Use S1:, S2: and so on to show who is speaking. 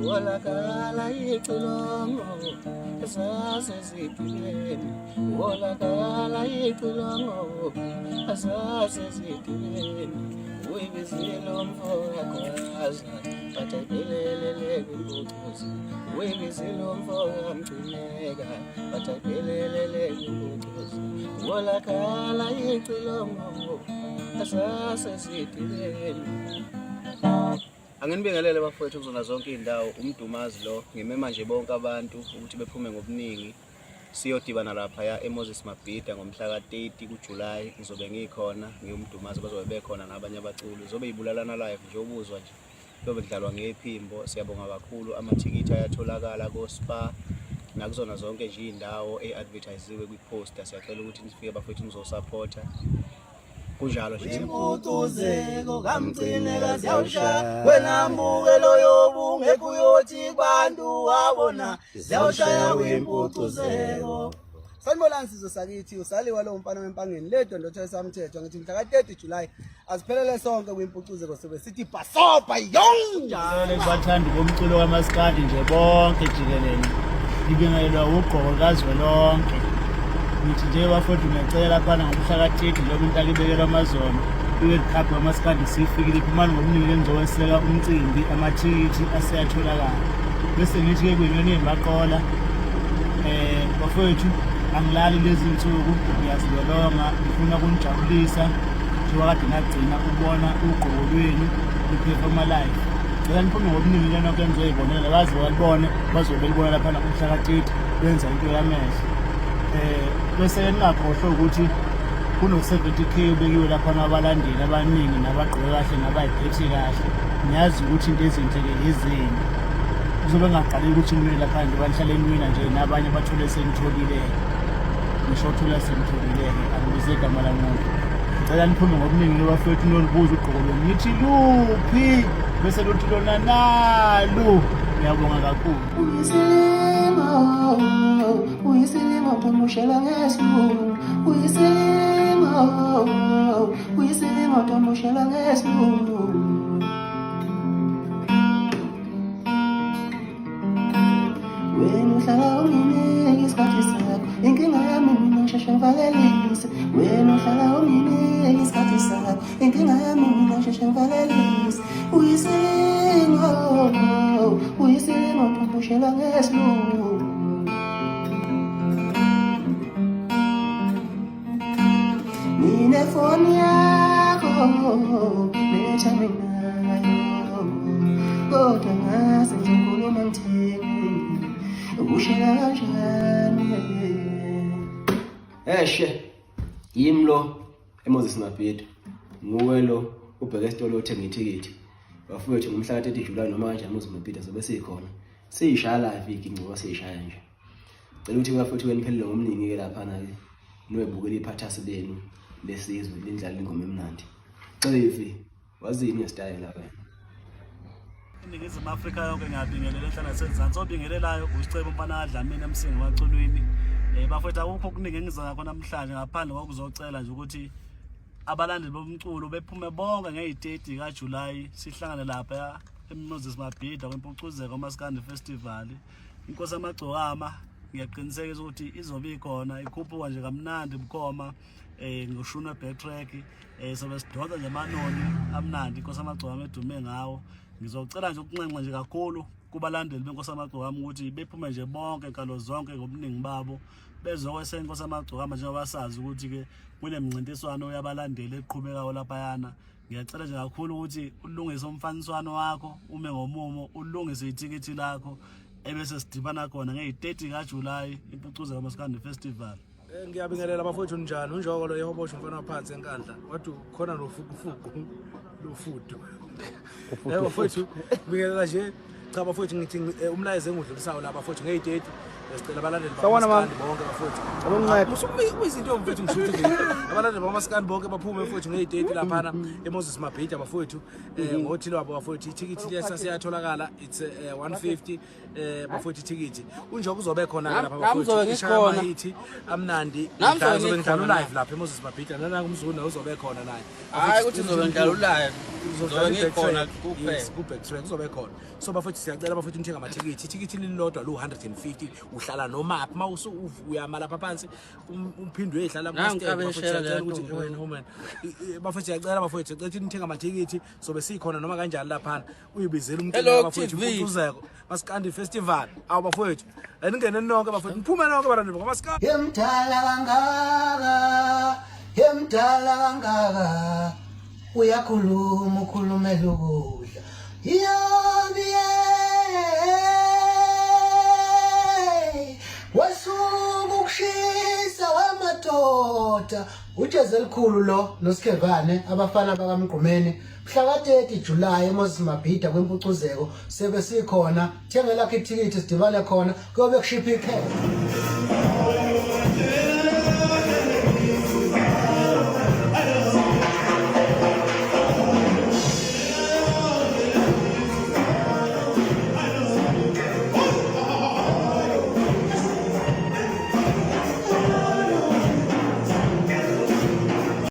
S1: Wolakala icilongo zasezidibeni, wolakala icilongo zasezidibeni. Uyibizile umfo kaGwaza but ayiphelelele kwimpucuzi. Uyibizile umfo kaMgcineka but ayiphelelele kwimpucuzi. Wolakala icilongo zasezidibeni.
S2: Anginibingelele bafowethu kuzona zonke iy'ndawo, uMdumazi lo. Ngimema nje bonke abantu ukuthi bephume ngobuningi siyodibana laphaya eMoses Mabhida ngomhla ka-30 kuJulayi. Ngizobe ngikhona ngiwuMdumazi, bazobe bekhona nabanye abaculi. Zobe ibulalana live nje ubuzwa nje. Kuyobe kudlalwa ngephimbo. Siyabonga kakhulu, amathikithi ayatholakala ko-Spar nakuzona zonke nje iy'ndawo e-advertise-iwe kwi-poster. Siyacela ukuthi nifike bafowethu nizosaphotha. Kunjalo nje.
S1: Impucuzeko kamgcine ziyawushaya wena mbukelo yobungekho uyothi kubantu wabona ziyawushaya kwimpucuzeko.
S3: Sanibonani sizwe sakithi, usaliwa lowo mfana wempangeni le dondotho esamthetho. Ngithi mhla ka-30 July asiphelele sonke kwimpucuzeko, sobe sithi bhasobha yong.
S4: Ngibingelele kubathandi bomculo kamaskandi nje bonke jikelele. Ngibingelelwa ugqoko lukazwelonke. Ngithi nje bafowethu ngiyacela laphana ngomhla ka-30 njengoba intaka ibekelwa amazolo i-World Cup kamaskandi sifikile, iphumani ngobuningi lenizoweseka umcimbi, amathikithi aseyatholakala. Bese ngithi-ke kwinyoni yembaqola bafowethu angilali lezi nsuku, ngiyazilolonga, ngifuna ukunijabulisa njengoba kade nagcina ukubona ugqoko lwenu luphefoma live. Ngicela niphume ngobuningi ke nonke nizoyibonela, baze balibone, bazobe belibona laphana umhla ka-30 benza into yamehlo. Bese ningakhohlwa ukuthi kuno-70K obekiwe laphana abalandeli abaningi nabagqoke kahle nabayiphethe kahle. Niyazi ukuthi into ezinhle-ke yizenu. Kuzobe kungaqali ukuthi niwine lapha nje, banihlale niwina nje nabanye bathole senitholile-ke. Ngisho othola senitholile-ke, angibize igama lamuntu. Ngicela niphume ngobuningi bafowethu niyolibuza ugqoko lwenu nithi luphi, bese luthi lona nalu. Ngiyabonga kakhulu.
S1: Uyisilima, uyisilima ntombushela ngesilungu. Uyisilima, uyisilima ntombushela ngesilungu. Wena uhlala unginike isikhathi sakho, inkinga yami mina ngisheshe ngivalelise. Wena uhlala unginike isikhathi sakho, inkinga yami mina ngisheshe ngivalelise. Uyisilima, uyisilima ntombushela ngesilungu. Nginefoni yakho nethami nayo, kodwa ngase ngizokhuluma ngithini, ukushela kanjani?
S2: Eshe, yimi lo eMoses Mabhida, nguwe lo ubheke esitolo othenga ithikithi. Bafowethu ngomhla ka-30 July noma kanjani Moses Mabhida zobe sikhona. Siyishaya live iginci ngoba siyishaya nje. Cela ukuthi bafowethu niphelele ngomningi-ke laphana-ke niwebukela iphathasi lenu lesizwe lindlala ingoma emnandi. Xevi, wazini ngesitayela wena?
S4: INingizimu Afrika yonke ngiyabingelela enhla nasezansi. Obingelelayo uSicebo umfana kaDlamini eMsinga waCulwini. Bafowethu akukho okuningi engiza ngakho namhlanje ngaphandle kokuzocela nje ukuthi abalandeli bomculo bephume bonke ngeyi-30 kaJulayi sihlangane lapha eMoses Mabhida kwimpucuzeko Maskandi Festival. Inkosi Amagcokama ngiyaqinisekisa ukuthi izobe ikhona ikhuphuka nje kamnandi bukhoma ngoshuna backtrack sobe sidonsa nje amanoni amnandi Inkosi Amagcokama edume ngawo. Ngizocela nje ukunxenxa nje kakhulu kubalandeli beNkosi Amagcokama ukuthi bephume nje bonke nkalo zonke ngobuningi babo bezokweseka Inkosi Amagcokama njengoba sazi ukuthi ke kunemincintiswano yabalandeli eqhubekayo laphayana. Ngiyacela nje kakhulu ukuthi ulungise umfaniswano wakho, ume ngomumo, ulungise ithikithi lakho ebese sidibana khona ngeyi-30 kaJulayi impucuza kaMaskandi Festival.
S5: Ngiyabingelela bafowethu, ninjani? Unjoko lo yehobosha umfana waphansi eNkandla. Wathi khona nofukufuku lofudu. Bafowethu ngibingelela nje. Cha bafowethu ngithi umlayezo engudlulisayo la bafowethu ngeyi-30 sicela abalandeli bamaskandi bonke bafowethu. Uyizinto mfethu ngisho ukuthi nje abalandeli bamaskandi bonke baphume mfowethu ngeyi-30 laphana eMoses Mabhida bafowethu. Ngothi lwabo bafowethu ithikithi liyasasiyatholakala it's 150 bafowethu ithikithi. Unjoko uzobe khona ke lapha bafowethu. Ishaya amahithi amnandi. Ngizobe ngidlala live lapha eMoses Mabhida. Nanangu umzulu naye uzobe khona naye.
S6: Hayi ukuthi uzobe ngidlala ulive.
S5: Uzodlala
S6: Ngizobe ngikhona
S5: i-backtrack.
S6: kuphela.
S5: Yes, ku-backtrack kuzobe khona. So bafethu siyacela bafethu nithenga amathikithi. Ithikithi lilodwa lu-150 uhlala nomaphi uma uyama lapha phansi uphinde uyehlala
S6: Nangu
S5: kuma-stand. Bafethu
S6: kabeshela
S5: siyacela
S6: leya
S5: ukuthi
S6: ntombi.
S5: wena woman. Bafethu siyacela bafethu sicela ukuthi nithenga amathikithi sobe sikhona noma kanjani laphana. Uyibizela umcimbi
S6: Hello,
S5: bafethu
S6: TV.
S5: impucuzeko. Maskandi Festival. Awu bafowethu. Aningene nonke bafowethu. Niphume nonke barani bakaMaskandi.
S1: Yemdala kangaka, yemdala kangaka, uyakhuluma ukhulumela ukudla. Yobi wasuka ukushisa wamadoda. Ujezi elikhulu lo noSkhevane abafana bakaMgqumeni mhla ka-30 July eMoses Mabhida kwimpucuzeko sebe sikhona. Thengela ithikithi sidibane khona kuyobe kushipha ikhekhe.